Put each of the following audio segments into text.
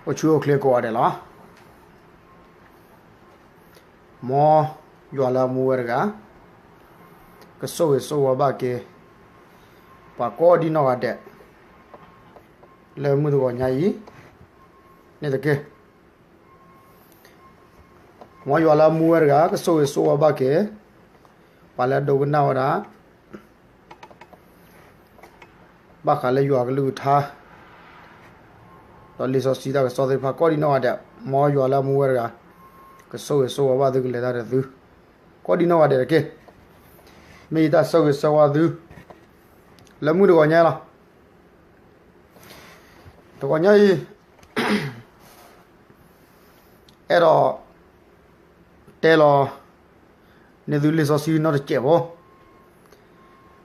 အိၣ်ဆူၣ်အိၣ်ချ့ကိးဂၤဒဲးလီၤ. မ်ယွၤလၢအမူဝဲတဂၤ ကဆိၣ်ဂ့ၤဆိၣ်ဝါဘၣ်က့ၤ ပှၤကိးဒံနီၢ်ဂၤဒဲး လၢမုၢ်တဂီၤညါအံၤန့ၣ်တက့ၢ်. မ်ယွၤလၢအမူဝဲတဂၤ ကဆိၣ်ဂ့ၤဆိၣ်ဝါဘၣ်က့ၤ ပှၤလၢအဒိကနၣ်ဝဲဒၣ် ဘၣ်ဃးလၢယွၤကလုၢ်ကထါ ဒီးလံာ်စီဆှံတၢ်ကစီၣ်သ့ၣ်တဖၣ်ကိးဒံနီၢ်ဂၤဒဲး, မ်ယွၤလၢအမူဝဲတဂၤ ကဆိၣ်ဂ့ၤဆိၣ်ဝါဘၣ်သု ကလဲၤတၢ်ဒီးသု ကိးဒံနီၢ်ဂၤဒဲးတက့ၢ်. မ့ၢ်ယတၢ်ဆိၣ်ဂ့ၤဆိၣ်ဝါသု လၢမုၢ်တဂီၤညါလီၤ. တဂီၤညါအံၤ အဲၣ်ဒိးတဲလီၤန့ၢ်သုလံာ်စီဆှံနီတစဲးဖိ,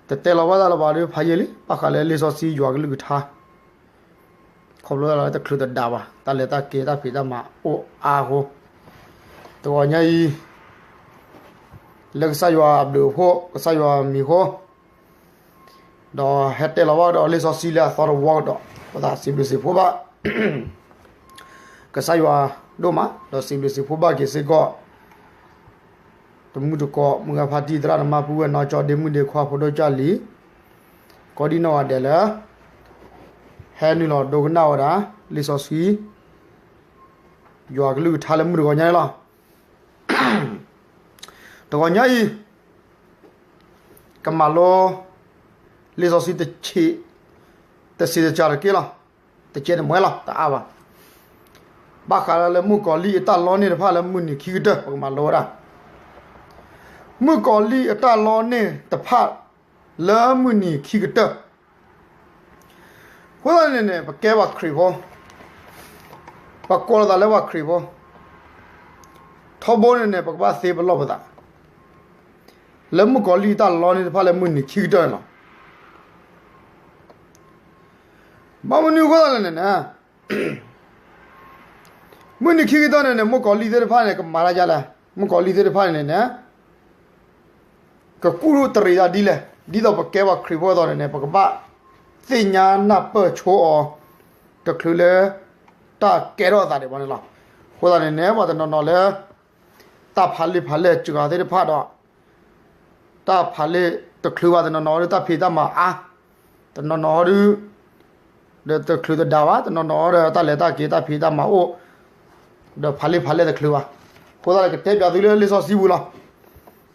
တတဲလီၤဘၣ်တၢ်လၢၤဘၣ်ဒီး ဖးယံာ်လံ ဘၣ်ဃးလၢလံာ်စီဆှံယွၤကလုၢ်ကထါ, ခီဖျိလၢတချုးတဒါဘၣ် တၢ်လဲၤတၢ်က့ၤတၢ်ဖံးတၢ်မၤအိၣ်အါအဃိ, တဂီၤညါအံၤ လၢကစၢ်ယွၤအဘျုးအဖှိၣ် ကစၢ်ယွၤမံၤအဃိ ဒီးဟဲတဲလီၤဘၣ်ကဒီးလံာ်စီဆှံလၢအသီတဝီကဒီး, ပသးစံးဘျုးစံးဖှိၣ်ဘၣ် ကစၢ်ယွၤဒိၣ်မး ဒီးစံးဘျုးစံးဖှိၣ်ဘၣ်က့ၤစ့ၢ်ကီး တမုၢ်တကိး မုၢ်ဂၤဖါတံၢ် သရၣ်သမါ ပုၢ်ဝဲၢ်နီၢ်ကၠီ ဒ့မုၣ်ဒ့ခွါ ဖိဒိၣ်ကၢ်လံၤ ကိးဒံနီၢ်ဂၤဒဲးလၢ ဟဲနုာ်လီၤဒိကနၣ်ဝဲဒၣ် လံာ်စီဆှံ ယွၤကလုၢ်ကထါလၢမုၢ်တဂီၤညါန့ၣ်လီၤ. တဂီၤညါအံၤ ကမၤလိ လံာ်စီဆှံတဆံး တစံးတစှၤတက့ၢ်လီၤ. တကဲတမှဲလီၤ တအါဘၣ်. ဘၣ်ဃးလၢမုၣ်ကီၤလံၢ်အတၢ်လီန့ၢ်တဖၣ်လၢမုၢ်နံၤခံကတၢၢ် ပကမၤလိဝဲဒၣ် မုၣ်ကီၤလံၢ်အတၢ်လီန့ၢ်တဖၣ် လၢမုၢ်နံၤခံကတၢၢ် အဃိသတးန့ၣ်န့ၣ် ပကဲပှၤခရံာ်ဖိ, ပကိးလီၤသးလၢပှၤခရံာ်ဖိ, ထီဘိန့ၣ်န့ၣ် ပကဘၣ်သ့ပလီၢ်ပသး လၢမုၣ်ကီၤလံၢ်အတၢ်လီန့ၢ်တဖၣ်လၢမုၢ်နံၤခံကတၢၢ်န့ၣ်လီၤ. ဘၣ်မနုၤအဃိသတးလဲၣ်န့ၣ်န့ၣ် မုၢ်နံၤခံကတၢၢ်န့ၣ်န့ၣ် မုၣ်ကီၤလံၢ်သ့ၣ်တဖၣ်န့ၣ် ကမၤတၢ်ဒ်လဲၣ်, မုၣ်ကီၤလံၢ်သ့ၣ်တဖၣ်န့ၣ်န့ၣ် ကကူၣ်တရံးတၢ်ဒ်လဲၣ်, ဒ်သိးပကဲပှၤခရံာ်ဖိအသိးန့ၣ်န့ၣ် ပကဘၣ်သ့ၣ်ညါနၢ်ပၢၢ်ဆိအီၤ တချုးလၢ တၢ်ကဲထီၣ်အသးဒံးဘၣ်န့ၣ်လီၤ. အဃိသတးန့ၣ်န့ၣ် ပှၤတနီၤနီၤလၢ တၢ်ဖးလံာ်ဖးလဲၢ်စှၤသ့ၣ်တဖၣ်ဒီး တၢ်ဖးလံာ်တချုးဘၣ် တနီၤနီၤဒီး တၢ်ဖံးတၢ်မၤအါ, တနီၤနီၤဒီး ဒီးတချုးတဒါဘၣ် တနီၤနီၤဒီး တၢ်လဲၤတၢ်က့ၤတၢ်ဖံးတၢ်မၤအိၣ်, ဒီးဖးလံာ်ဖးလဲၢ်တချုးဘၣ်. အဃိသတးန့ၣ် ကတဲပၠးသုလၢလံာ်စီဆှံပူၤလီၤ.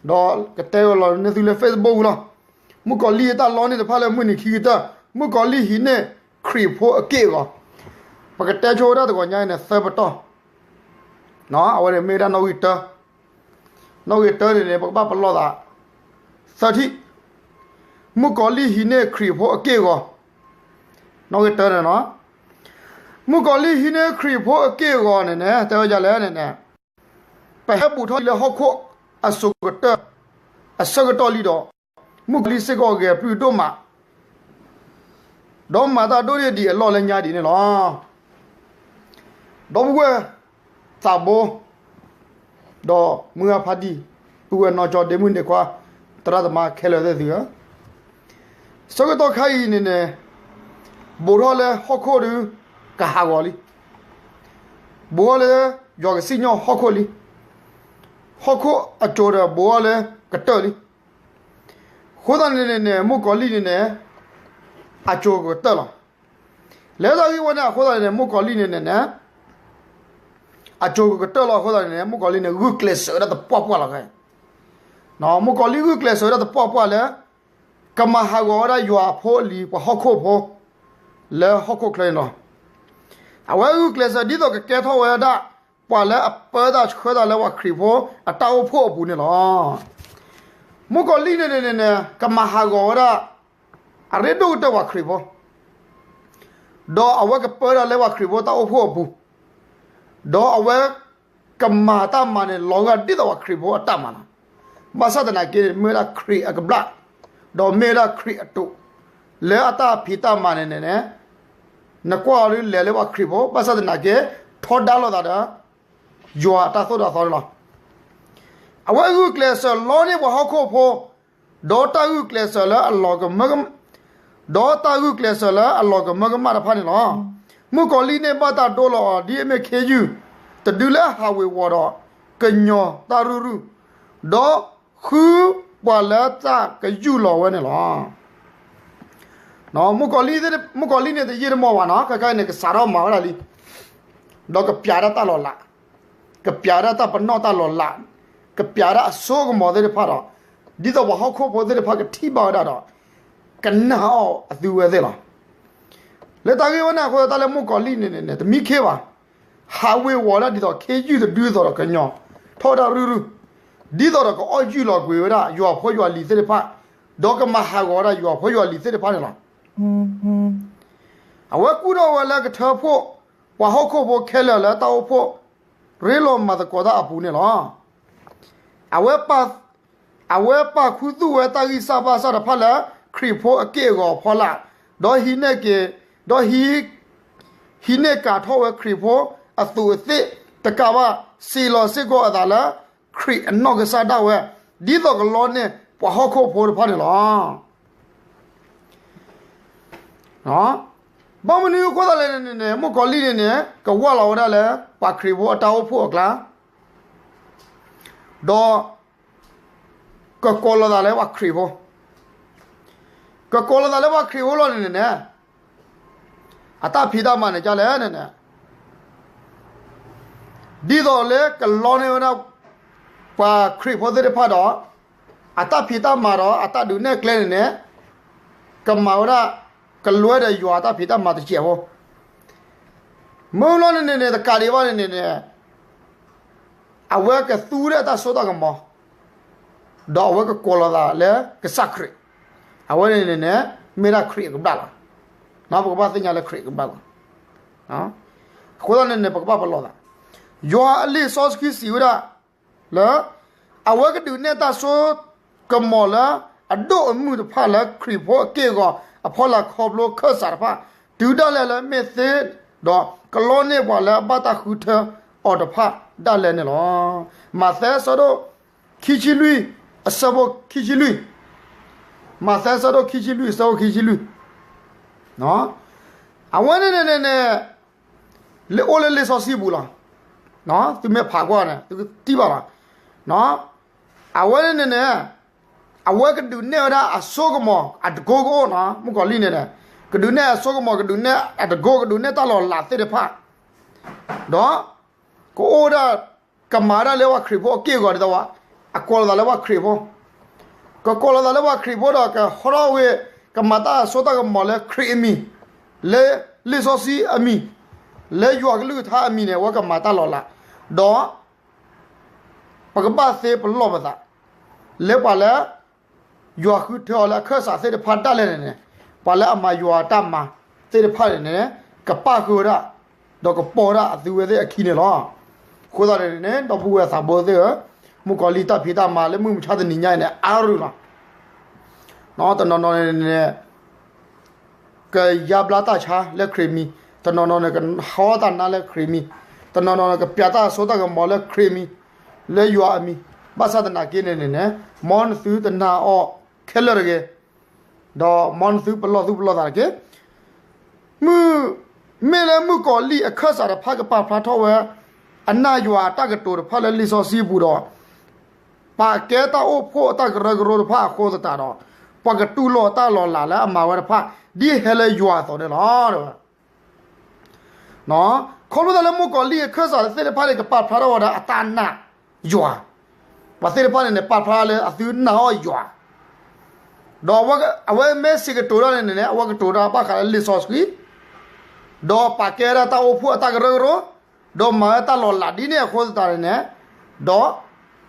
ဒီးကတဲလီၤန့ၢ်သုလၢ Facebook ပူၤလီၤ. မုၣ်ကီၤလံၢ်အတၢ်လီန့ၢ်တဖၣ်လၢမုၢ်နံၤခံကတၢၢ်, မုၣ်ကီၤလံၢ်ဟံးန့ၢ်ခရံာ်ဖိအက့ၢ်အဂီၤ, ပကတဲဆိဝဲဒၣ်တဂီၤညါအံၤန့ၣ် သၢပတီၢ်, အဝဲန့ၣ်မ့ၢ်ဝဲဒၣ်နီၣ်ဂံၢ်တၢ နီၣ်ဂံၢ်တၢန့ၣ်န့ၣ် ပကဘၣ်ပလီၢ်သး သၢထံၣ်, မုၣ်ကီၤလံၢ်ဟံးန့ၢ်ခရံာ်ဖိအက့ၢ်အဂီၤ, နီၣ်ဂံၢ်တၢန့ၣ်လီၤ. မုၣ်ကီၤလံၢ်ဟံးန့ၢ်ခရံာ်ဖိအက့ၢ်အဂီၤန့ၣ်န့ၣ် တဲဝဲဒ်လဲၣ်န့ၣ်န့ၣ် ပဟဲဘူးထီၣ်လၢဟီၣ်ခိၣ်အစိၤကတၢၢ် အဆၢကတီၢ်လံဒီး မုၣ်ကီၤလံၢ်စ့ၢ်ကီးဂဲၤပျုၢ်ဒိၣ်မး ဒီးမၤတၢ်ဒိၣ်န့ၢ်ဒံးအလီၢ်လၢညါဒ်န့ၣ်လီၤ. ဒီပုၢ်ဝဲၢ်သးဘိ ဒီးမုၢ်ဂၤဖးဒံၣ် ပုၢ်ဝဲၢ်နီၢ်ကၠီ ဒ့မုၣ်ဒ့ခွါ သရၣ်သမါခဲလၢာ်သ့ၣ်သုဧၢ, ဆၢကတီၢ်ခါအံၤန့ၣ်န့ၣ် ဘူးထီၣ်လၢဟီၣ်ခိၣ်ဒီး ကဟးဂီၤလံ. ဘူးထီၣ်လၢယွၤကစံၣ်ညီၣ်ဟီၣ်ခိၣ်လံ. ဟီၣ်ခိၣ်အစိၤဒီးဘူးထီၣ်လၢကတၢၢ်လံ. အဃိသတးန့ၣ်န့ၣ်န့ၣ် မုၣ်ကီၤလံၢ်န့ၣ်န့ၣ် အစိၤကကတၢၢ်လီၤ. လဲၤတၢ်ဂ့ၢ်ဝဲန့ၣ်အဃိသတးန့ၣ်န့ၣ် မုၣ်ကီၤလံၢ်န့ၣ်န့ၣ်န့ၣ် အစိၤကကတၢၢ်လီၤအဃိသတးန့ၣ်န့ၣ် မုၣ်ကီၤလံၢ်န့ၣ် ဂုာ်ကျဲးစၢးဝဲဒၣ်သပှၢ်ပှၢ်လီၤ. မုၣ်ကီၤလံၢ်ဂုာ်ကျဲးစၢးဝဲဒၣ်သပှၢ်ပှၢ်လၢ ကမၤဟးဂီၤဝဲဒၣ်ယွၤဖိအလံၤ ပှၤဟီၣ်ခိၣ်ဖိ လၢဟီၣ်ခိၣ်ချၢန့ၣ်လီၤ. အဝဲဂုာ်ကျဲးစၢးဒ်သိးကကဲထီၣ်ဝဲဒၣ် ပှၤလၢအပၢတၢ်ဆှၢတၢ်လၢပှၤခရံာ်ဖိအတၢ်အိၣ်ဖှိၣ်အပူၤန့ၣ်လီၤ. မုၣ်ကီၤလံၢ်န့ၣ်န့ၣ်န့ၣ် ကမၤဟးဂီၤဝဲဒၣ် အရ့ဒိၣ်ကတၢၢ်ပှၤခရံာ်ဖိ ဒီးအဝဲကပၢတၢ်လၢပှၤခရံာ်ဖိတၢ်အိၣ်ဖှိၣ်အပူၤ, ဒီးအဝဲကမၤတၢ်မၤန့ၣ် လီၤဂာ်ဒ်သိးပှၤခရံာ်ဖိအတၢ်မၤလီၤ. ဘၣ်ဆၣ်သနာ်က့ မ့ၢ်ဝဲဒၣ်ခရံာ်အကဘျၣ်, ဒီးမ့ၢ်ဝဲဒၣ်ခရံာ်အတိာ်, လၢအတၢ်ဖံးတၢ်မၤန့ၣ်န့ၣ်န့ၣ်, နကွၢ်အီၤဒ်လဲၣ်လၢပှၤခရံာ်ဖိ ဘၣ်ဆၣ်သနာ်က့ ထီဒါလိာ်သးဒီး ယွၤအတၢ်သိၣ်တၢ်သီန့ၣ်လီၤ. အဝဲဂုာ်ကျဲးစၢးလီန့ၢ်ပှၤဟီၣ်ခိၣ်ဖိ, ဒီးတၢ်ဂုာ်ကျဲးစၢးလၢအလီၤကမၢကမၣ်, ဒီးတၢ်ဂုာ်ကျဲးစၢးလၢအလီၤကမၢကမၣ်တဖၣ်န့ၣ်လီၤ. မုၣ်ကီၤလံၢ်န့ၣ်ဘၣ်တၢ်ဒိလီၤအီၤ ဒ်အမ့ၢ်ခ့ယုၢ်တဒုလၢအဟးဝ့ၤဝီၤဒီး ကညီၤတၢ်ရုၢ်ရုၢ်, ဒီးဃုပှၤလၢတၢ်ကယူၢ်လီၤဝဲန့ၣ်လီၤ. မုၣ်ကီၤလံၢ်န့ၣ်တယံာ်တမီၢ်ဘၣ်နီၤ, ခဲခါအံၤန့ၣ် ကစးထီၣ်မၤဝဲဒၣ်လံ, ဒီးကပျးဒၣ်တၢ်လီၤလး, ကပျးဒၣ်တၢ်ပနီၣ်တၢ်လီၤလး, ကပျးဒၣ်အစိကမီၤသ့ၣ်တဖၣ်ဒီး, ဒ်သိးပှၤဟီၣ်ခိၣ်ဖိသ့ၣ်တဖၣ်ကထံၣ်ဘၣ်ဝဲဒၣ်ဒီး, ကနာ်အီၤအသုဝဲသ့ၣ်လီၤ. လၢတၢ်ဂ့ၢ်ဝဲန့ၣ်အဃိ တၢ်လၢမုၣ်ကီၤလံၢ်န့ၣ်န့ၣ် တမံခ့ဘၣ်, ဟးဝ့ၤဝီၤဒၣ်ဒ်သိးခ့ယုၢ်တဒုသိးဒီးကညီၤထီၣ်ဝဲဒၣ်ရုၢ်ရုၢ်, ဒ်သိးဒီးကအီၣ်ယုၢ်လီၤကွံာ်ဝဲဒၣ်ယွၤဖိယွၤလံၤသ့ၣ်တဖၣ်, ဒီးကမၤဟးဂီၤဝဲဒၣ်ယွၤဖိယွၤလံၤသ့ၣ်တဖၣ်န့ၣ်လီၤ. အဝဲကူၣ်ထီၣ်ဝဲလၢကထၢဖှိၣ် ပှၤဟီၣ်ခိၣ်ဖိခဲလၢာ်လၢတၢ်အိၣ်ဖှိၣ် ရ့လိာ်မၤသကိးတၢ်အပူၤန့ၣ်လီၤ. အဝဲပာ်, အဝဲပာ်ခူသူၣ်ဝဲတၢ်ဂံၢ်စၢ်ဘါစၢ်တဖၣ်လၢ ခရံာ်ဖိအက့ၢ်အဂီၤအဖီလာ်, ဒီးဟံးန့ၢ်က့ၤ, ဒီးဟံး, ဟံးန့ၢ်ကၤထီၣ်ဝဲခရံာ်ဖိအသူးအသ့ၣ်တကးဘၣ်, စံးလီၤစ့ၢ်ကီးအသးလၢ ခရံာ်အနီၢ်ကစၢ်ဒၣ်ဝဲ, ဒ်သိးကလီန့ၢ်ပှၤဟီၣ်ခိၣ်ဖိတဖၣ်န့ၣ်လီၤ. ဘၣ်မနုၤအဃိသတးလဲၣ်န့ၣ်န့ၣ် မုၣ်ကီၤလံၢ်န့ၣ်န့ၣ် ကဝၢ်လီၤဝဲဒၣ်လၢ ပှၤခရံာ်ဖိအတၢ်အိၣ်ဖှိၣ်အကျါ, ဒီး ကကိးလီၤသးလၢပှၤခရံာ်ဖိ, ကကိးလီၤသးလၢပှၤခရံာ်ဖိလီၤန့ၣ်န့ၣ်, အတၢ်ဖံးတၢ်မၤန့ၣ်ဒ်လဲၣ်န့ၣ်န့ၣ် ဒ်သိးလၢကလီန့ၢ်ဝဲဒၣ် ပှၤခရံာ်ဖိသ့ၣ်တဖၣ်ဒီး အတၢ်ဖံးတၢ်မၤဒီးအတၢ်ဒုးနဲၣ်ကျဲန့ၣ်န့ၣ် ကမၤဝဲဒၣ် ကလွဲဒီးယွၤအတၢ်ဖံးတၢ်မၤတစဲးဖိ, မ့ၢ်လီၤန့ၣ်န့ၣ်န့ၣ် တကးဒံးဘၣ်န့ၣ်န့ၣ်န့ၣ် အဝဲကသူဒၣ်တၢ်စိတၢ်ကမီၤ, ဒီးအဝဲကကိးလီၤသးလၢကစၢ်ခရံာ်, အဝဲန့ၣ်န့ၣ်န့ၣ် မ့ၢ်ဒၣ်ခရံာ်အကဘျၣ်လီၤ. ပကဘၣ်သ့ၣ်ညါလၢခရံာ်အကဘျၣ်လီၤ. အဃိသတးန့ၣ်န့ၣ် ပကဘၣ်ပလီၢ်သး, ယွၤအလံာ်စီဆှံစံးဝဲဒၣ်လၢ အဝဲကဒုးနဲၣ်တၢ်စိကမီၤလၢ အဒိၣ်အမုၢ်တဖၣ်လၢခရံာ်ဖိအက့ၢ်အဂီၤအဖီလာ်ခီဖျိခၢၣ်စးတဖၣ်, တုၤဒၣ်လဲာ်လၢမ့ၢ်သ့ဒီး ကလီန့ၢ်ပှၤလၢအဘၣ်တၢ်ဃုထၢအီၤတဖၣ်ဒၣ်လဲာ်န့ၣ်လီၤ. မးသဲအဆၢဒိၣ်ခံဆံလွံၢ် အဆၢဖိခံဆံလွံၢ်, မးသဲအဆၢဒိၣ်ခံဆံလွံၢ် အဆၢဖိခံဆံလွံၢ်, အဝဲန့ၣ်န့ၣ်န့ၣ်န့ၣ် လၢအိၣ်လၢလံာ်စီဆှံပူၤလီၤ. သုမ့ၢ်ဖးကွၢ်န့ၣ် သုကထံၣ်ဘၣ်လီၤ. အဝဲန့ၣ်န့ၣ်န့ၣ် အဝဲကဒုးနဲၣ်ဝဲဒၣ်အစိကမီၤအတကိကအိၣ်နီၤ, မုၣ်ကီၤလံၢ်န့ၣ်န့ၣ် ကဒုးနဲၣ်အစိကမီၤ ကဒုးနဲၣ်အတကိ ကဒုးနဲၣ်တၢ်လီၤလးသ့ၣ်တဖၣ်, ဒီး ကအိၣ်ဒၣ် ကမၤဒၣ်လၢပှၤခရံာ်ဖိအက့ၢ်အဂီၤဒ်သိးဝဲ, အကိးလီၤသးလၢပှၤခရံာ်ဖိ, ကကိးလီၤသးလၢပှၤခရံာ်ဖိဒီး ကဟီထီၣ်ဝဲ ကမၤတၢ်စိတၢ်ကမီၤလၢခရံာ်အမံၤ, လၢလံာ်စီဆှံအမံၤ, လၢယွၤကလုၢ်ကထါအမံၤန့ၣ် အဝဲကမၤတၢ်လီၤလး, ဒီး ပကဘၣ်သ့ပလီၢ်ပသး လၢပှၤလၢ ယွၤဃုထၢအီၤလၢအခၢၣ်စးသ့ၣ်တဖၣ်ဒၣ်လဲာ်န့ၣ်န့ၣ်, ပှၤလၢအမၤယွၤအတၢ်မၤသ့ၣ်တဖၣ်န့ၣ်န့ၣ် ကပၣ်ဃုာ်ဝဲဒၣ်, ဒီးကပီၤဝဲဒၣ်အသုဝဲသ့ၣ်အခံန့ၣ်လီၤ. အဃိသတးန့ၣ်န့ၣ် ဒီပုၢ်ဝဲၢ်သးဘိသ့ၣ်ဧၢ, မုၣ်ကီၤလံၢ်တၢ်ဖံးတၢ်မၤလၢမုၢ်မဆါတနံၤညါအံၤန့ၣ် အါရုၢ်လီၤ. တနီၤနီၤန့ၣ်န့ၣ် ကယါဘျါတၢ်ဆါလၢခရံာ်မံၤ, တနီၤနီၤန့ၣ် ကဟီတၢ်နါလၢခရံာ်မံၤ, တနီၤနီၤန့ၣ် ကပျးတၢ်စိတၢ်ကမီၤလၢခရံာ်မံၤ, လၢယွၤအမံၤ, ဘၣ်ဆၣ်သနာ်က့န့ၣ်န့ၣ်န့ၣ် မ်နသုတနာ်အီၤခဲလၢာ်တဂ့ၤ, ဒီးမ်နသုပလီၢ်သူၣ်ပလီၢ်သးတက့ၢ်. မုၢ်, မ့ၢ်လၢမုၣ်ကီၤလံၢ်အခၢၣ်စးတဖၣ်ကပာ်ဖျါထီၣ်ဝဲ အနာ်ယွၤအတၢ်ကတိၤတဖၣ်လၢလံာ်စီဆှံပူၤဒီး ပာ်ကဲတၢ်အိၣ်ဖှိၣ်အတၢ်ကရၢကရိတဖၣ်အဃိသတးဒီး ပှၤကတူၢ်လိာ်တၢ်လီၤလးလၢအမၤဝဲတဖၣ် ဒ်ဟဲလၢယွၤအသိးန့ၣ်လီၤ. ခီဖျိသးလၢမုၣ်ကီၤလံၢ်အခၢၣ်စးသ့ၣ်တဖၣ်န့ၣ် ကပာ်ဖျါထီၣ်ဝဲဒၣ်အတၢ်နာ်ယွၤ, ပှၤသ့ၣ်တဖၣ်န့ၣ်န့ၣ် ပာ်ဖျါလၢအသုနာ်အီၤယွၤ ဒီးအဝဲမ့ၢ်စံးကတိၤတၢ်န့ၣ်န့ၣ် အဝဲကတိၤတၢ်ဘၣ်ဃးလၢလံာ်စီဆှံ, ဒီးပာ်ကဲဝဲဒၣ်တၢ်အိၣ်ဖှိၣ်အတၢ်ကရၢကရိ, ဒီးမၤဝဲတၢ်လီၤလးဒ်န့ၣ်အဃိသတးန့ၣ်န့ၣ်, ဒီး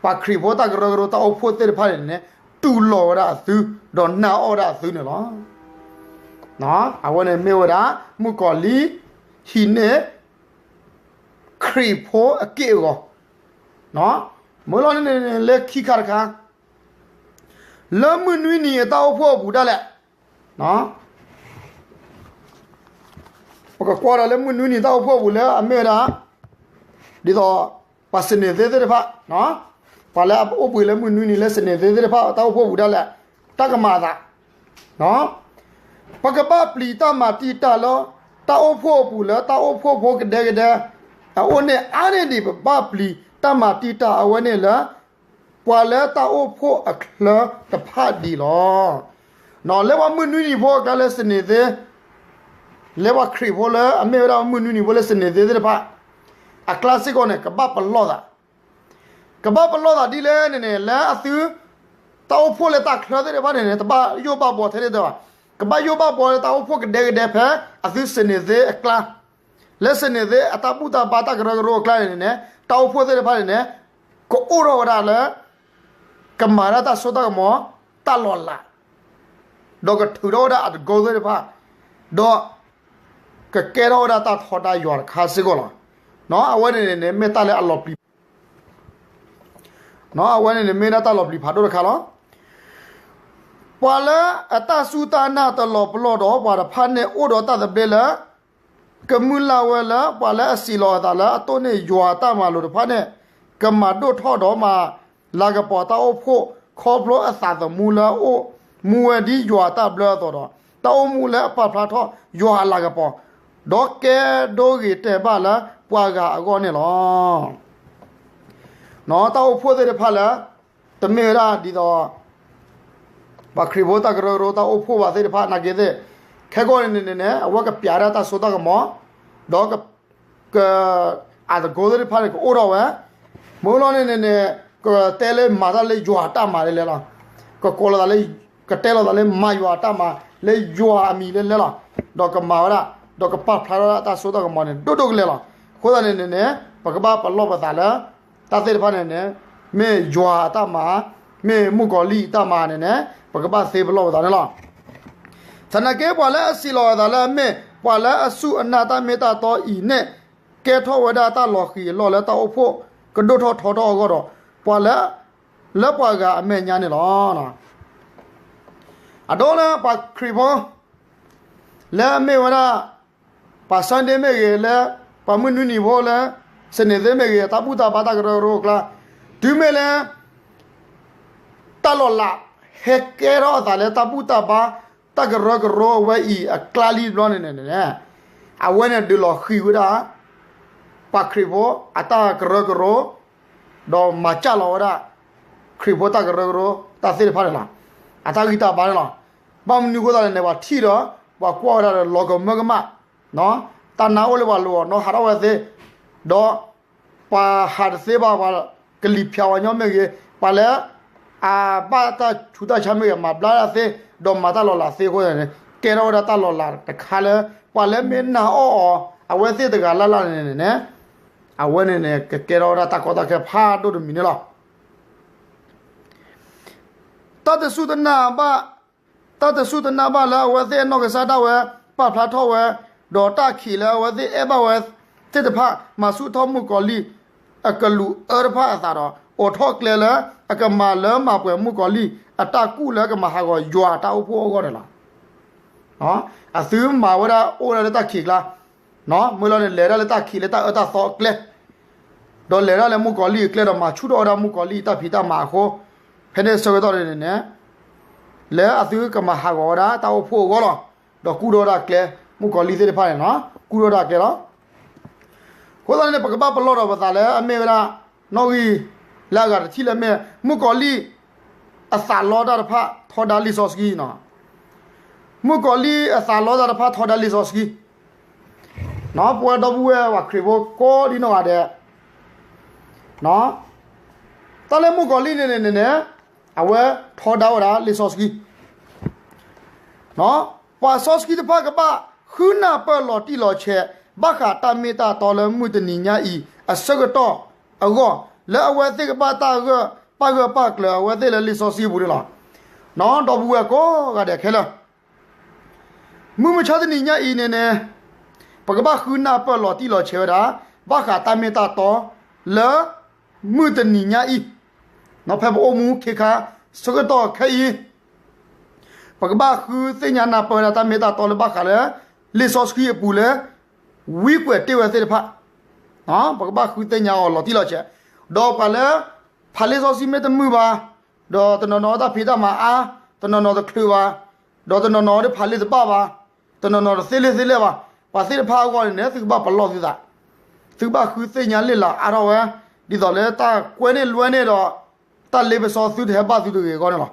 ပှၤခရံာ်ဖိတၢ်ကရၢကရိတၢ်အိၣ်ဖှိၣ်သ့ၣ်တဖၣ်န့ၣ်န့ၣ် တူၢ်လိာ်ဝဲဒၣ်အသု, ဒီးနာ်အီၣ်ဝဲဒၣ်အသုန့ၣ်လီၤ. အဝဲန့ၣ်မ့ၢ်ဝဲဒၣ် မုၣ်ကီၤလံၢ် ဟံးန့ၢ် ခရံာ်ဖိအက့ၢ်အဂီၤ, မ့ၢ်လီၤန့ၣ်န့ၣ် လၢခံခါတခါ လၢမုၢ်နွံနံၤအတၢ်အိၣ်ဖှိၣ်အပူၤဒၣ်လဲာ်, ပကကွၢ်ဒီးလၢမုၢ်နွံနံၤတၢ်အိၣ်ဖှိၣ်အပူၤလၢအမ့ၢ်ဝဲဒၣ် ဒ်သိး ပှၤစနံးသ့သ့ၣ်တဖၣ်, ပှၤလၢအအိၣ်ဘှံးလၢမုၢ်နွံနံၤလၢစနံးသ့သ့ၣ်တဖၣ် တၢ်အိၣ်ဖှိၣ်ပူၤဒၣ်လဲာ်, တၢ်ကမၤအသး, ပကဘၣ်ပျံၤတၢ်မၤတံာ်တာ်လၢ တၢ်အိၣ်ဖှိၣ်အပူၤလၢတၢ်အိၣ်ဖှိၣ်ဖိကဒဲကဒဲ အအိၣ်န့ၣ်အါန့ၢ်ဒံး ပဘၣ်ပျံၤတၢ်မၤတံာ်တာ်အဝဲန့ၣ်လၢ ပှၤလၢတၢ်အိၣ်ဖှိၣ်အချၢတဖၣ်ဒံးလီၤ. လၢပှၤမုၢ်နွံနံၤဖိအကျါလၢစနံးသ့, လၢပှၤခရံာ်ဖိလၢအမ့ၢ်ဝဲဒၣ်မုၢ်နွံနံၤဖိလၢစနံးသ့သ့ၣ်တဖၣ် အကျါစ့ၢ်ကီးန့ၣ် ကဘၣ်ပလီၢ်သး, ကဘၣ်ပလီၢ်သးဒ်လဲၣ်န့ၣ်န့ၣ် လၢအသု တၢ်အိၣ်ဖှိၣ်လၢတၢ်ချၢသ့ၣ်တဖၣ်န့ၣ်န့ၣ် တဘၣ်ယိၣ်ဘၣ်ဘှီထဲန့ၣ်တဘၣ်, ကဘၣ်ယိၣ်ဘၣ်ဘှီလၢတၢ်အိၣ်ဖှိၣ်ကဒဲကဒဲဖဲအသုစနံးသ့အကျါ, လၢစနံးသ့အတၢ်ဘူၣ်တၢ်ဘါတၢ်ကရၢကရိအကျါန့ၣ်န့ၣ် တၢ်အိၣ်ဖှိၣ်သ့ၣ်တဖၣ်န့ၣ်န့ၣ် ကအိၣ်ထီၣ်ဝဲဒၣ်လၢ ကမၤဒၣ်တၢ်စိတၢ်ကမီၤ တၢ်လီၤလး, ဒီးကထုးထီၣ်ဝဲဒၣ်အတကိသ့ၣ်တဖၣ်, ဒီး ကကဲထီၣ်ဝဲဒၣ်တၢ်ထီဒါယွၤတခါစ့ၢ်ကီးလီၤ. အဝဲန့ၣ်န့ၣ်န့ၣ် မ့ၢ်တၢ်လၢအလီၤပျံၤ အဝဲန့ၣ်န့ၣ် မ့ၢ်ဒၣ်တၢ်လီၤပျံၤဖးဒိၣ်တခါလီၤ. ပှၤလၢအတၢ်စူၢ်တၢ်နာ်တလီၤပလိာ်ဒီး ပှၤတဖၣ်န့ၣ်အိၣ်ဒီးတၢ်သဘျ့လၢ ကမုၢ်လၢ်ဝဲလၢ ပှၤလၢအစံးလီၤအသးလၢအတိၢ်န့ၢ်ယွၤအတၢ်မၤလိာ်တဖၣ်န့ၣ် ကမၤဒိၣ်ထီၣ်ဒီးမၤလၤကပီၤတၢ်အိၣ်ဖှိၣ် ခီဖျိအသးသမူလၢအအိၣ်မူဝဲဒ်ယွၤအတၢ်ဘျၢအသိးဒီး တၢ်အိၣ်မူလၢအပာ်ဖျါထီၣ်ယွၤအလၤကပီၤ, ဒီးကဲဒိဂ့ၤတဲာ်ဘၣ်လၢပှၤဂၤအဂီၢ်န့ၣ်လီၤ. တၢ်အိၣ်ဖှိၣ်သ့ၣ်တဖၣ်လၢ တမ့ၢ်ဝဲဒၣ်ဒ်သိး ပှၤခရံာ်ဖိတၢ်ကရၢကရိတၢ်အိၣ်ဖှိၣ်ဘၣ်သ့ၣ်တဖၣ်နာ်က့သ့ၣ်, ခဲကီၢ်န့ၣ်န့ၣ်န့ၣ် အဝဲကပျးဒၣ်တၢ်စိတၢ်ကမီၤ, ဒီး က အတကိသ့ၣ်တဖၣ်န့ၣ် ကအိၣ်ထီၣ်ဝဲ, မ့ၢ်လီၤန့ၣ်န့ၣ်န့ၣ် ကတဲလၢမၤတၢ်လၢယွၤအတၢ်မၤလဲလဲလီၤ. ကကိးလိာ်သးလၢ ကတဲလိာ်သးလၢမၤယွၤအတၢ်မၤ လၢယွၤအမံၤလဲလဲလီၤ. ဒီးကမၤဝဲဒၣ် ဒီးကပာ်ဖျါထီၣ်ဒၣ်တၢ်စိတၢ်ကမီၤန့ၣ် ဒိၣ်ဒိၣ်ကလဲာ်လီၤ. အဃိသတးန့ၣ်န့ၣ်န့ၣ် ပကဘၣ်ပလီၢ်ပသးလၢ တၢ်သ့ၣ်တဖၣ်န့ၣ်န့ၣ် မ့ၢ်ယွၤအတၢ်မၤ, မ့ၢ်မုၣ်ကီၤလံၢ်အတၢ်မၤန့ၣ်န့ၣ် ပကဘၣ်သ့ပလီၢ်ပသးန့ၣ်လီၤ. သနာ်က့ ပှၤလၢအစံးလီၤအသးလၢအမ့ၢ်ပှၤလၢအစူၢ်အနာ်တၢ်မ့ၢ်တၢ်တီအံၤန့ၣ် ကဲထီၣ်ဝဲဒၣ်တၢ်လီၤဃံၤအလီၢ်လၢတၢ်အိၣ်ဖှိၣ်ကဒိၣ်ထီၣ်ထီထီၣ်အဂီၢ်ဒီး ပှၤလၢ လၢပှၤဂၤအမဲာ်ညါန့ၣ်လီၤ. အဒိလၢပှၤခရံာ်ဖိ လၢအမ့ၢ်ဝဲဒၣ် ပှၤ Sunday မ့ၢ်ဂ့ၤ လၢပှၤမုၢ်နွံနံၤဖိလၢ စနံးသ့ၣ်မ့ၢ်ဂ့ၤ တၢ်ဘူၣ်တၢ်ဘါတၢ်ကရၢကရိအကျါ တုၤမ့ၢ်လၢ တၢ်လီၤလး ဟဲကဲထီၣ်အသးလၢတၢ်ဘူၣ်တၢ်ဘါ တၢ်ကရၢကရိအဝဲအံၤအကျါလံတဘျီန့ၣ်န့ၣ် အဝဲန့ၣ်ဒုးလီၤဃံၤဝဲဒၣ် ပှၤခရံာ်ဖိအတၢ်ကရၢကရိ ဒီးမၤစၢ်လီၤဝဲဒၣ် ခရံာ်ဖိတၢ်ကရၢကရိ တၢ်သ့ၣ်တဖၣ်န့ၣ်လီၤ. အတၢ်ဂံၢ်တၢ်ဘါန့ၣ်လီၤ. ဘၣ်မနုၤအဃိသတးန့ၣ်န့ၣ် ပှၤထံၣ်ဒီး ပှၤကွၢ်ဝဲဒၣ်ဒီးလီၤကမၢကမၣ် တၢ်နါအိၣ်လၢပှၤလိၤအီၤ နီၢ်ဟးထီၣ်ဝဲသ့, ဒီး ပှၤဟးတသ့ဘၣ် ပှၤကလံၤဖၠးဝဲညီမ့ၢ်ဂ့ၤ, ပှၤလၢ အဘၣ်တၢ်ဆူးတၢ်ဆါမ့ၢ်ဂ့ၤ မၤဘျါဒၣ်သ့, ဒီးမၤတၢ်လီၤလးသ့အဃိန့ၣ် ကဲထီၣ်ဝဲဒၣ်တၢ်လီၤလးတခါလၢ ပှၤလၢမ့ၢ်နာ်အီၣ်အီၤ အဝဲသ့ၣ်တဂၤလၢ်လၢ်န့ၣ်န့ၣ် အဝဲန့ၣ်န့ၣ် ကကဲထီၣ်ဝဲဒၣ်တၢ်ကီတၢ်ခဲဖးဒိၣ်တမံၤန့ၣ်လီၤ. တၢ်တစူၢ်တနာ်ဘၣ်, တၢ်တစူၢ်တနာ်ဘၣ်လၢအဝဲသ့ၣ်အနီၢ်ကစၢ်ဒၣ်ဝဲ ပာ်ဖျါထီၣ်ဝဲ, ဒီးတၢ်ခံးလၢအဝဲသ့ၣ်အဲၣ်ဘၣ်ဝဲသ့ၣ်တဖၣ် မၤဆူၣ်ထီၣ်မုၣ်ကီၤလံၢ် အကလူးအၢတဖၣ်အသးဒီး အိးထီၣ်ကျဲလၢ အကမၤလၢမၤပှဲၤမုၣ်ကီၤလံၢ် အတၢ်ကူၣ်လၢကမၤဟးဂီၤယွၤအတၢ်အိၣ်ဖှိၣ်အဂီၢ်န့ၣ်လီၤ. အသုမၤဝဲဒၣ်အိၣ်ဒၣ်လၢတၢ်ခံးကျါ, မ့ၢ်လီၤန့ၣ် လဲၤဒၣ်လၢတၢ်ခံးလၢတၢ်အၢတၢ်သီအကျဲ, ဒီးလဲၤဒၣ်လၢမုၣ်ကီၤလံၢ်အကျဲဒီး မၤဆူၣ်ထီၣ်ဝဲဒၣ်မုၣ်ကီၤလံၢ်အတၢ်ဖံးတၢ်မၤအဃိ, ဖဲန့ၣ်ဆၢကတီၢ်န့ၣ်န့ၣ် လၢအသုကမၤဟးဂီၤဝဲဒၣ်တၢ်အိၣ်ဖှိၣ်အဂီၢ်လီၤ. ဒီးကူၣ်ထီၣ်ဝဲဒၣ်ကျဲ, မုၣ်ကီၤလံၢ်သ့ၣ်တဖၣ်န့ၣ် ကူၣ်ထီၣ်ဝဲဒၣ်ကျဲလီၤ. အဃိသတးန့ၣ် ပကဘၣ်ပလီၢ်ဒီးပသးလၢအမ့ၢ်ဝဲဒၣ် နီၣ်ဂံၢ်လၢအဂၤတထံၣ်လၢအမ့ၢ် မုၣ်ကီၤလံၢ်အသးလီတၢ်တဖၣ်ထီဒါလံာ်စီဆှံန့ၣ်, မုၣ်ကီၤလံၢ်အသးလီတၢ်တဖၣ်ထီဒါလံာ်စီဆှံ, ပဝဲဒီပုၢ်ဝဲၢ်ပှၤခရံာ်ဖိကိးဒံနီၢ်ဂၤဒဲး တၢ်လၢမုၣ်ကီၤလံၢ်န့ၣ်န့ၣ်န့ၣ် အဝဲထီဒါဝဲဒၣ်လံာ်စီဆှံ, ပှၤစီဆှံတဖၣ်ကဘၣ်ဃုနၢ်ပၢၢ်လီၤတံၢ်လီၤဆဲး ဘၣ်ဃးတၢ်မ့ၢ်တၢ်တီလၢမုၢ်တနံၤညါအံၤအဆၢကတီၢ်အဂီၢ် လၢအဝဲသ့ၣ်ကဘၣ်တၢ်ဂၢၢ်ပာ်ဂၢၢ်ပာ်ကျၢၤအဝဲသ့ၣ်လၢလံာ်စီဆှံပူၤန့ၣ်လီၤ. ဒီပုၢ်ဝဲၢ်ကိးဂၤဒဲးခဲလၢာ် မုၢ်မဆါတနံၤညါအံၤန့ၣ်န့ၣ် ပကဘၣ်ဃုနၢ်ပၢၢ်လီၤတံၢ်လီၤဆဲးဝဲဒၣ် ဘၣ်ဃးတၢ်မ့ၢ်တၢ်တီလၢ မုၢ်တနံၤညါအံၤ, ဖဲပအိၣ်မူခ့ခါ ဆၢကတီၢ်ခဲအံၤ ပကဘၣ်ဃုသ့ၣ်ညါနၢ်ပၢၢ်ဝဲဒၣ်တၢ်မ့ၢ်တၢ်တီလၢဘၣ်ဃးလၢ လံာ်စီဆှံအပူၤလၢ ဝံကွဲးတ့ၢ်ဝဲသ့ၣ်တဖၣ်, ပကဘၣ်ဃုသ့ၣ်ညါအီၤလီၤတံၢ်လီၤဆဲး, ဒီးပှၤလၢ ဖးလံာ်စီဆှံမ့ၢ်တမုာ်ဘၣ်, ဒီးတနီၤနီၤတၢ်ဖံးတၢ်မၤအါ, တနီၤနီၤတချုးဘၣ်, ဒီးတနီၤနီၤဒ်ဖးလံာ်တဘၣ်ဘၣ်, တနီၤနီၤတသ့လံာ်သ့လဲၢ်ဘၣ်, ပှၤသ့ၣ်တဖၣ်အဂီၢ်န့ၣ်န့ၣ် သုကဘၣ်ပလီၢ်သုသး, သုကဘၣ်ဃုသ့ၣ်ညါလံာ်လၢအါထီၣ်ဝဲ, ဒ်သိးလၢတၢ်ကွဲန့ၢ်လွဲန့ၢ်ဒီး တၢ်လ့ပစီသုတဟဲဘၣ်သုတဂ့ၤအဂီၢ်န့ၣ်လီၤ.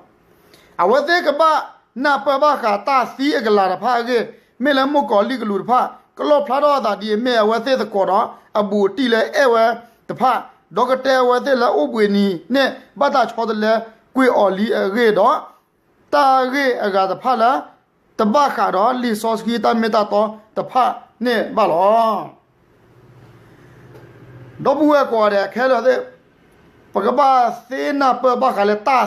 အဝဲသ့ၣ်ကဘၣ်နၢ်ပၢၢ်ဘၣ်ဃးတၢ်သံအကလၤတဖၣ်အဂ့ၢ်, မ့ၢ်လၢမုၣ်ကီၤလံၢ်ကလူးတဖၣ် ကလီၣ်ဖျါထီၣ်အသးဒ်အမ့ၢ်အဝဲသ့ၣ်သကိးဒီး အဘူးအတံၢ်လၢအဲၣ်ဝဲတဖၣ်, ဒီးကတဲအဝဲသ့ၣ်လၢအိၣ်ဘှံးနံၤန့ၣ် ဘၣ်တၢ်ဆီတလဲကွံာ်အီၤလံအဂ့ၢ်ဒီး တၢ်ဂ့ၢ်အဂၤတဖၣ်လၢ တဘၣ်ဃးဒီးလံာ်စီဆှံတၢ်မ့ၢ်တၢ်တီတဖၣ်န့ၣ်ဘၣ်လီၤ. ဒီပုၢ်ဝဲၢ်ကိးဂၤဒဲးခဲလၢာ်သ့ၣ်, ပကဘၣ်သ့နၢ်ပၢၢ်ဘၣ်ဃးလၢတၢ်သံ